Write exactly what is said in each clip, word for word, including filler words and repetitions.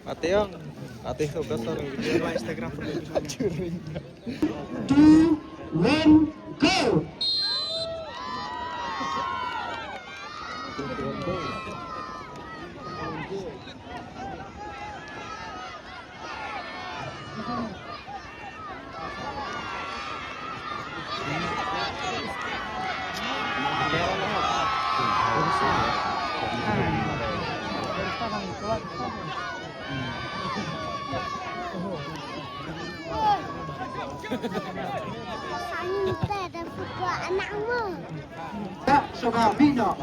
Ate ong, ate to ka sar Instagram. Two, one, go! Sangin te da football anak mu. Ka shuwa mih noh.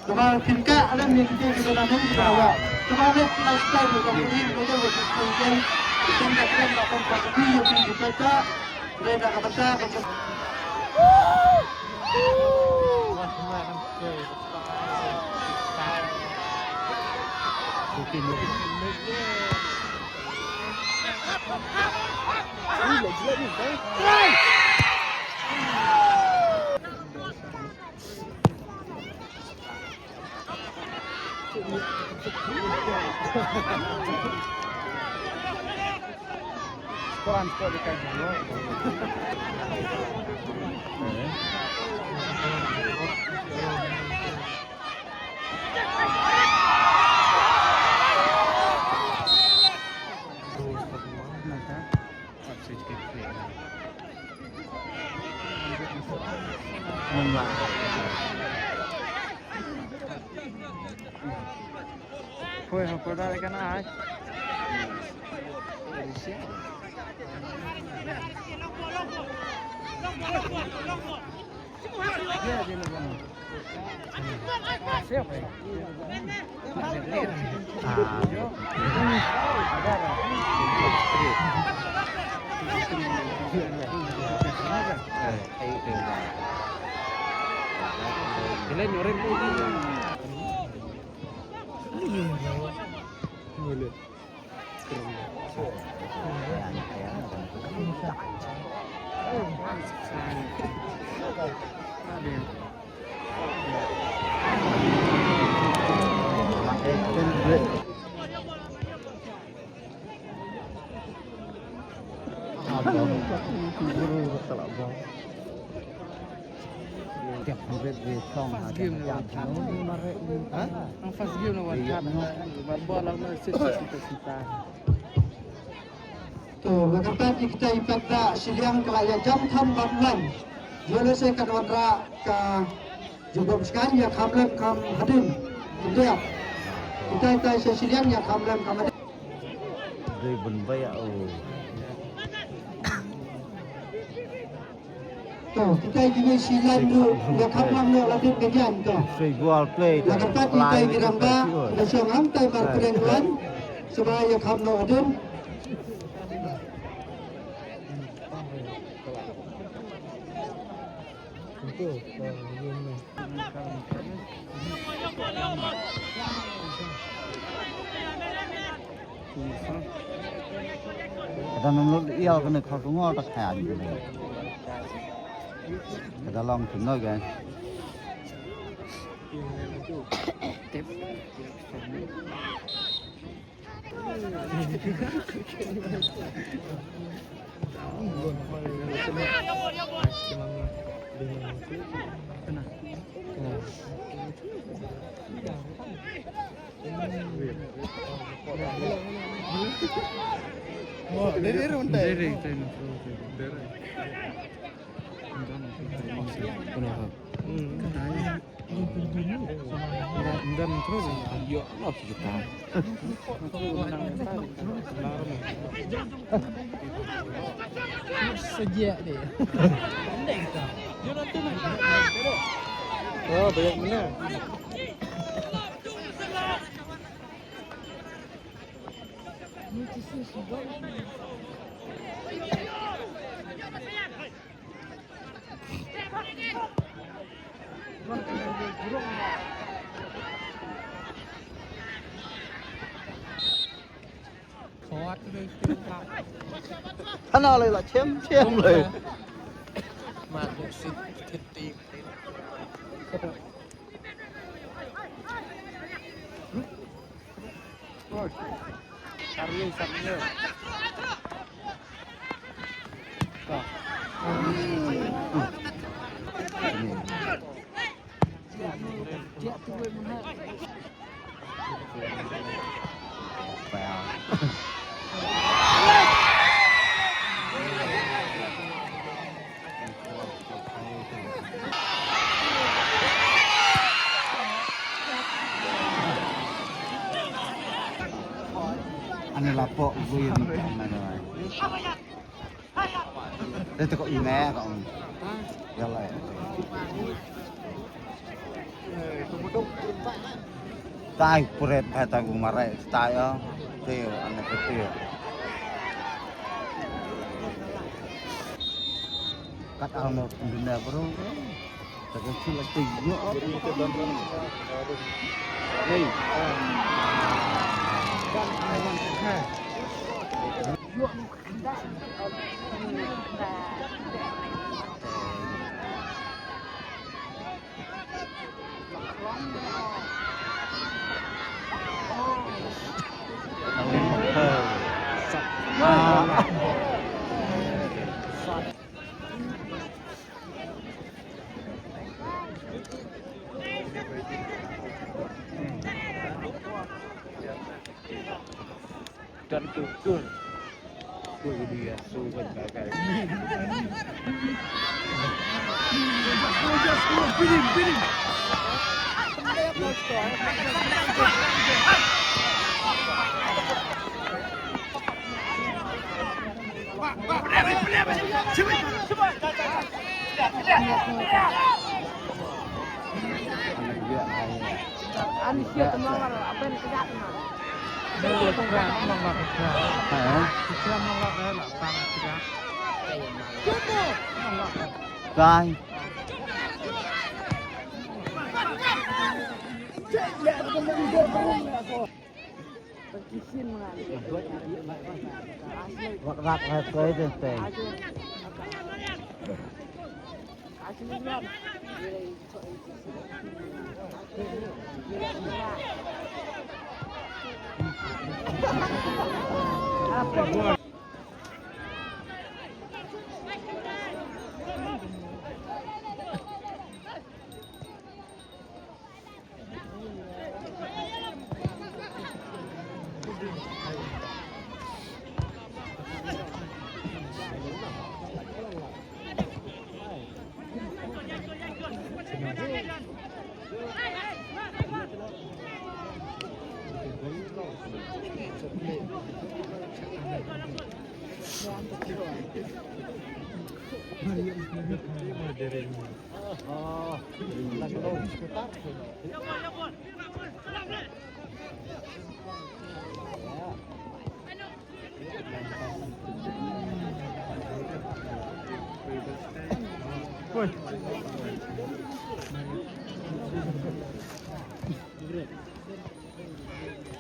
Shuwa phin ka alam ni kita kita na mih kita wa. Shuwa leh kita style kita ini kita wa kita ini. Kita kita kita kita kita kita kita kita kita kita kita. First game na wan kat. Ang first game na wan kat. Mar bol lang na sit sit sit sit. To, la ka pat ïa kita i pat da shiliang ka la ïa jam kham bam lang. Jolo se ka wan ra ka jubab skan ïa kham lem kham hadin. Kita kita sa shiliang ïa kham lem kham hadin. Dei ban bai o. To, kita ïa kine shi lan du, ïa kham lam noh la dep ka jan to. Sei gol play. La ka pat kita ïa ki rang ba, la shong hang tai mar pyrshang wan, shuwa ïa kham noh adun. Ka dang lut ïa kane ka ngol ta khan kane. Ka da long tu no ga. Sejak dia. Andai kata. Oh, banyak benar. Khana lai la chem chem lai. Mat luk sit thit ti. Ani lapok gue yang mana. Ito ko ine ko. Yalla. Tai pret hai ta gu marai tai ah. Te ane te. Kat amo dunia bro. Ta ko sila te yo. Hey. Dan tutur. Tuh dia suka gagal. Bidding, bidding. Bye. Rak rak rak rak rak.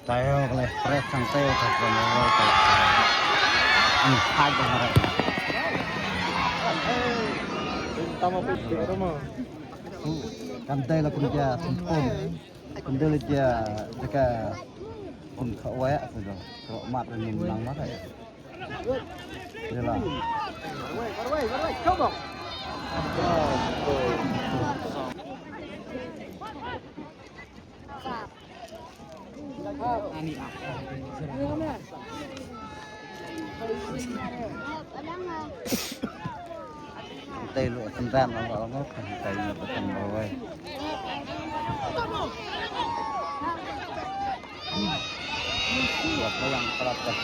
Tayo kale fresh sang tayo ka kono ka. Ang hag ang hag. Tama po, tama. Kan tayo la kun ja tumpon. Kun dele ja deka kun ka waya sudah. Ko mat ni nang mat ya. Dela. Tei lu sendam lang lang kan tei lu kan bawai. Buat yang kelap dah.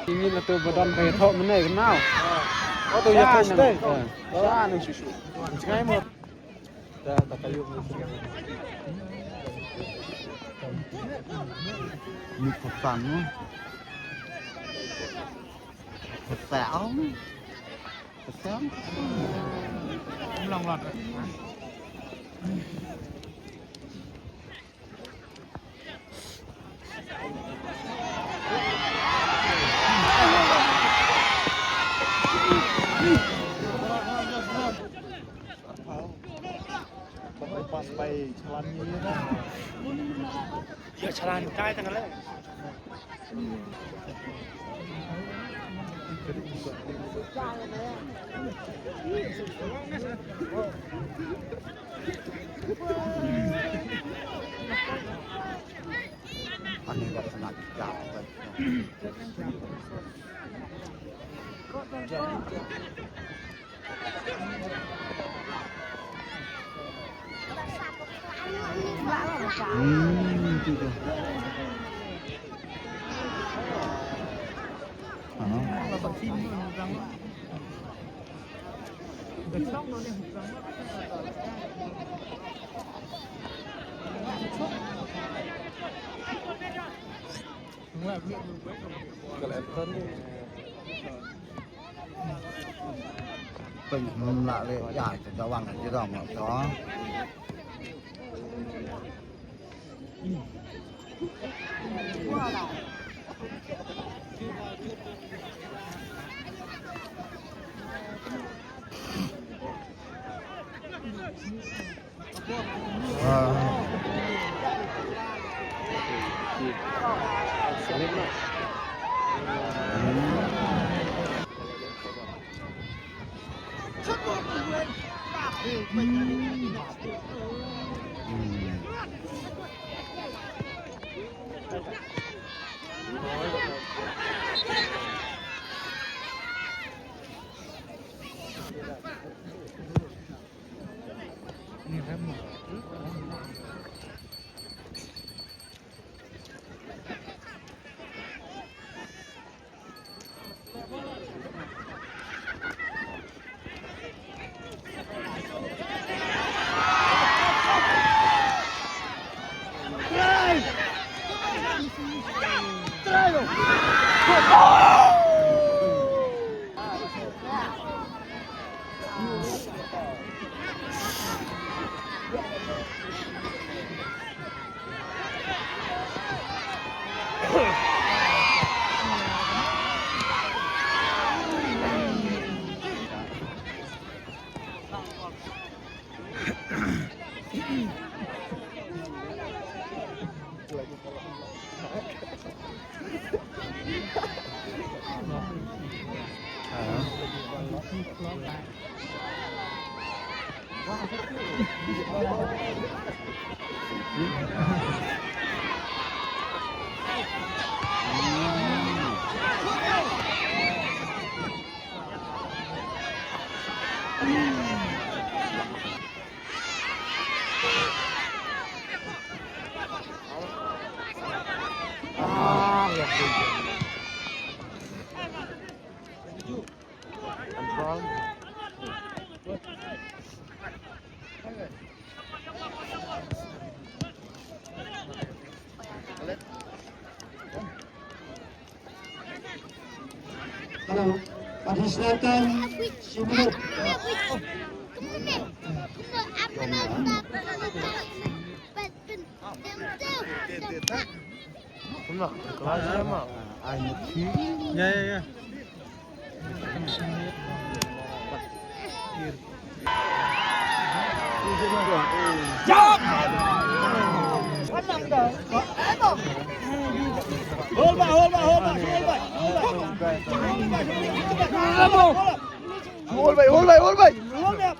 Ini betul badan kayak thok menai kenal. Auto ya, ya, stay. Ya. Jangan susu. Jangan mau. Dah, dah kayu. Ni pesan. Pesan. Pesan. Ulang, ulang. Pas bai chalan ni na. Ya, chalan kai tang le. Ani dah sangat jauh. Hmm, tu dah. Ha. Pynhun la le ya te dawang te dawang to. Hello, participant, Shimut. Ya, ya, ya. Hold by, hold by, hold by, hold by, hold by. Hold by, hold by, hold by. Hold by.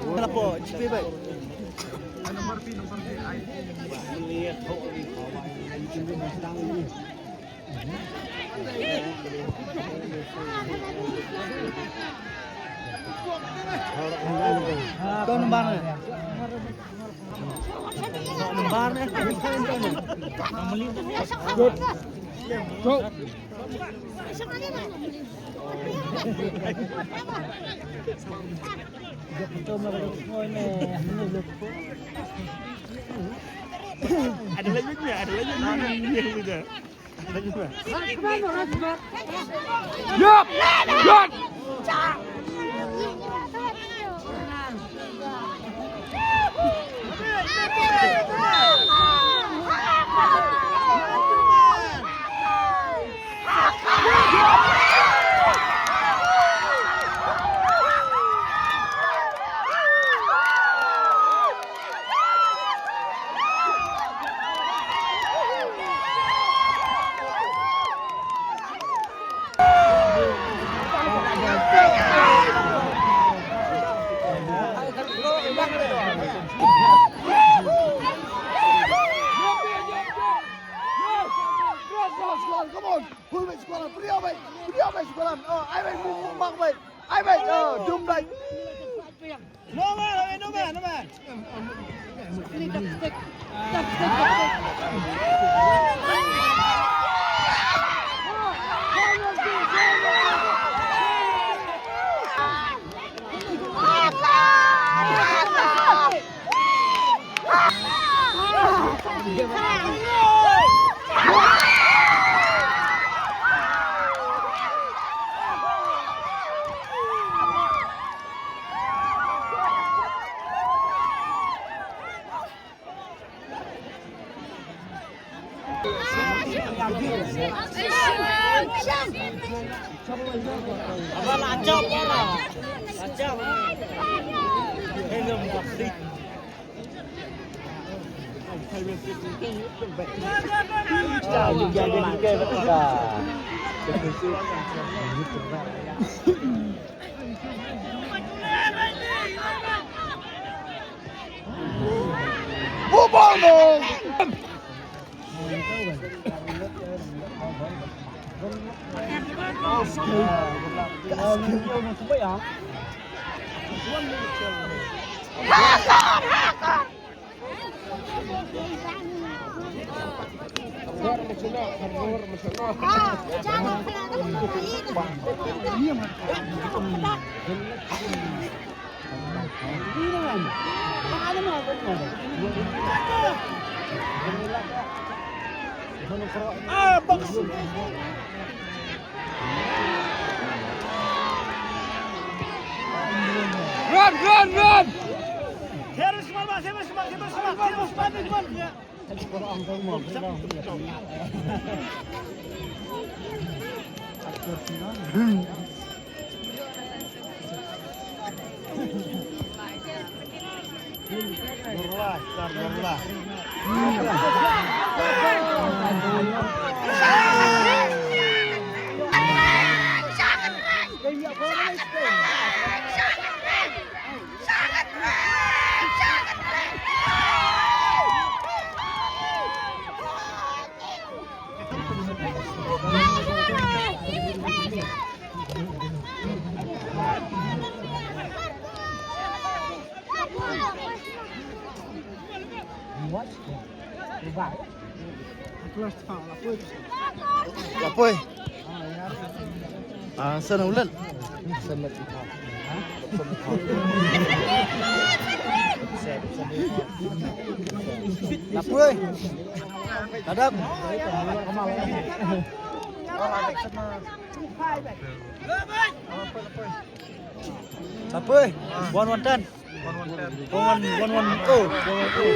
Kenapa? Cepat baik. Ada lagi ni, ada lagi ni. Yup! Yup! Come on, pull back squad, bring out back, bring out back squad. Oh, ai back, move, move, mark back, ai back, oh, jump back. No man, no man, no man. Run, run, run! Lapoi. Ah, sana ulat. Lapoi. Hadap. Lapoi. One one ten. One one, one one, oh, one one, oh.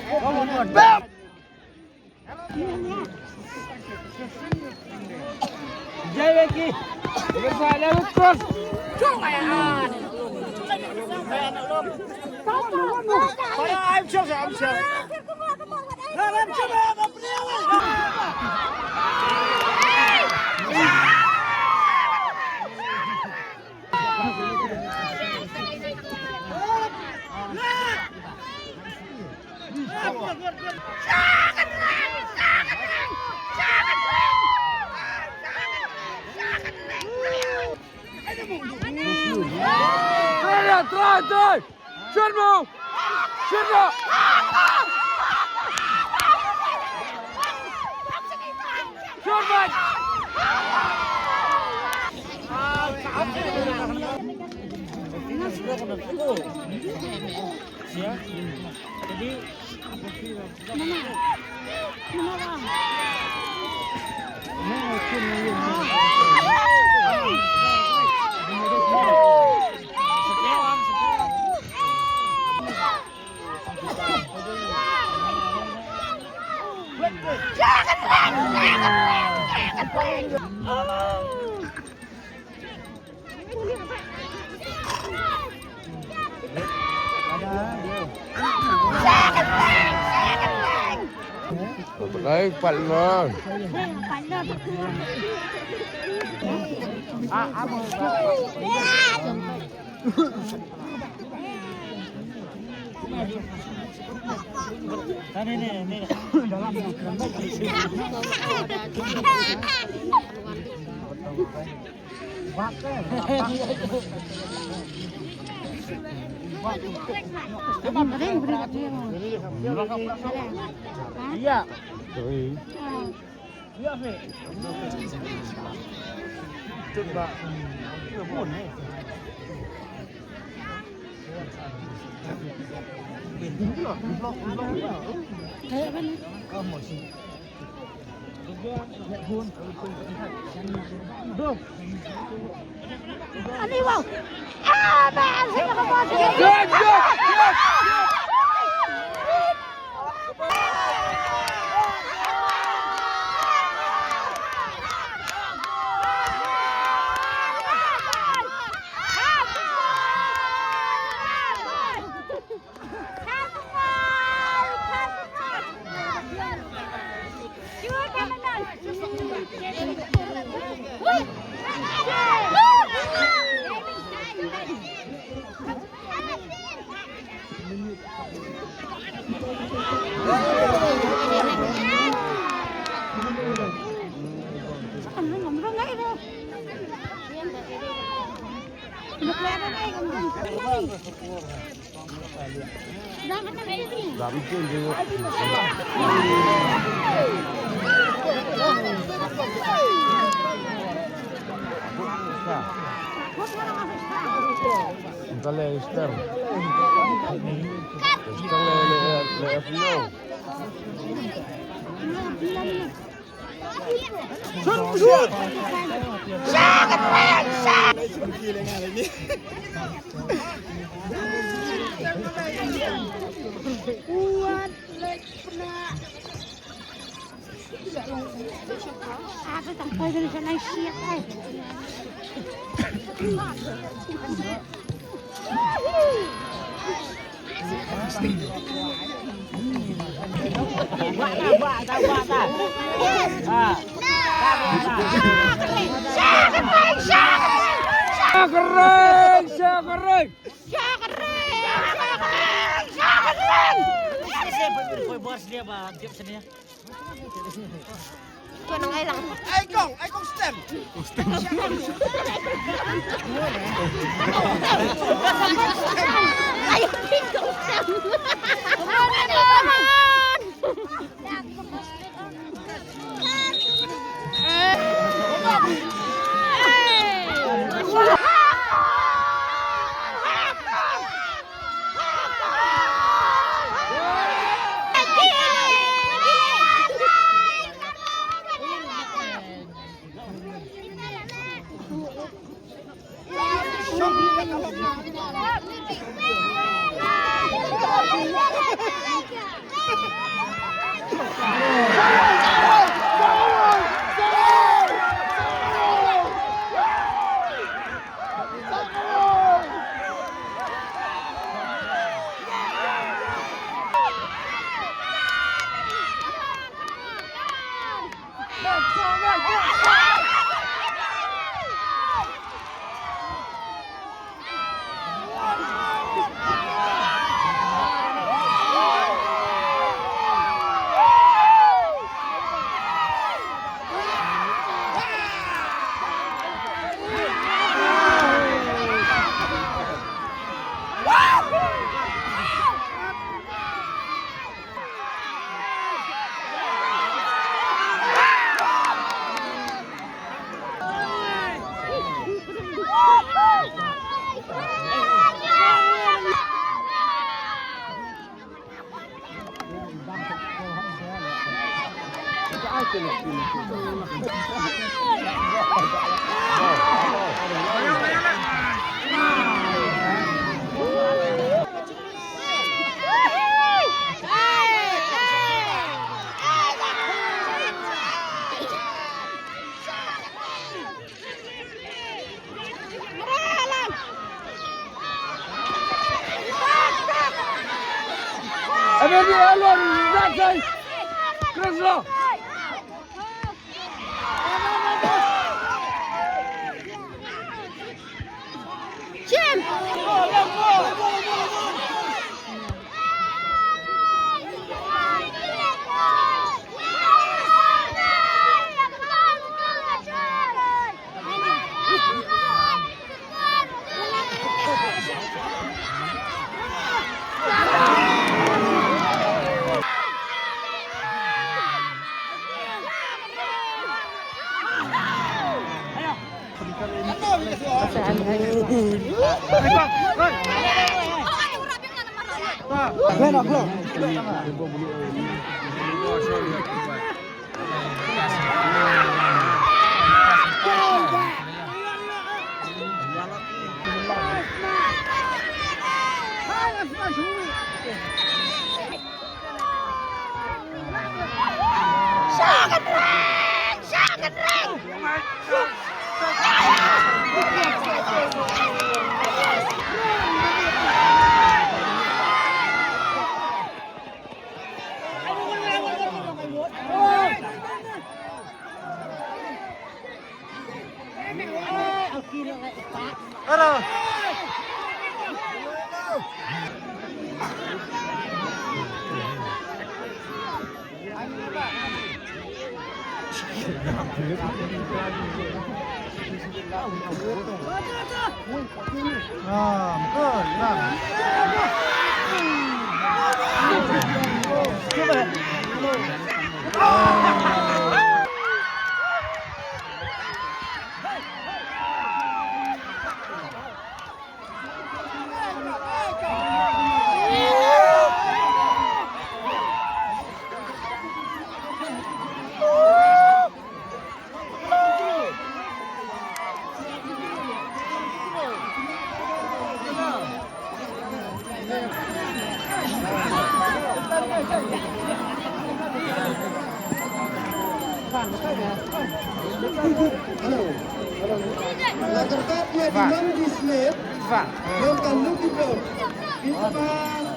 One one one. Bam! Jai Weki. Biasa ada cross. I'm sure, I'm sure. Try, try, try! Shoot mo! Shoot mo! Shoot mo! Baik, partner. Iya. Dale, Esther. Esther, le, le, le, le, Shakring, shakring. Shakring, shakring, shakring. Kong, ai kong, ai kong stem. Ai kong stem.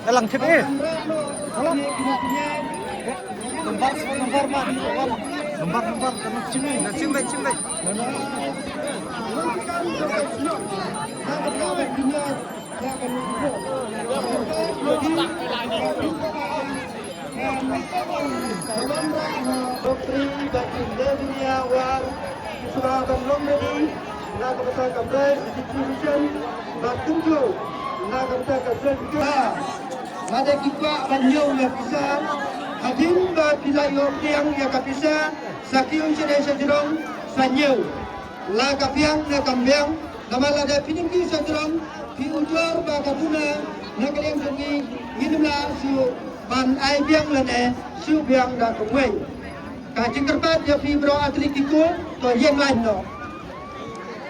Dalang thip eh. Lambar, lambar man. Lambar, lambar, kena cimai. Cimai, cimai. Doctor Batin Levinia War, shuwa ban long ready na ka bynta ka prize distribution, bad kumjuh na ka bynta ka certificate. Lada ki kwah ban ïoh ïa ka pisa, hadien ba ki la ïoh pdiang ïa ka pisa, sa kiew shane sha jrong, sa ñiew. La ka biang ne kam biang, namar lada phi nym kiew sha jrong, phi ujor ba ka duna na ka liang jong ngi, ngin ym lah shuh ban ai biang lane shu biang da kawei. Ka jingkyrpad ïa phi baroh athletic ki ko, to ïeng lain noh.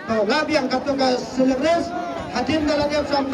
To la biang kato ka celebrate, hadien ba la dep sam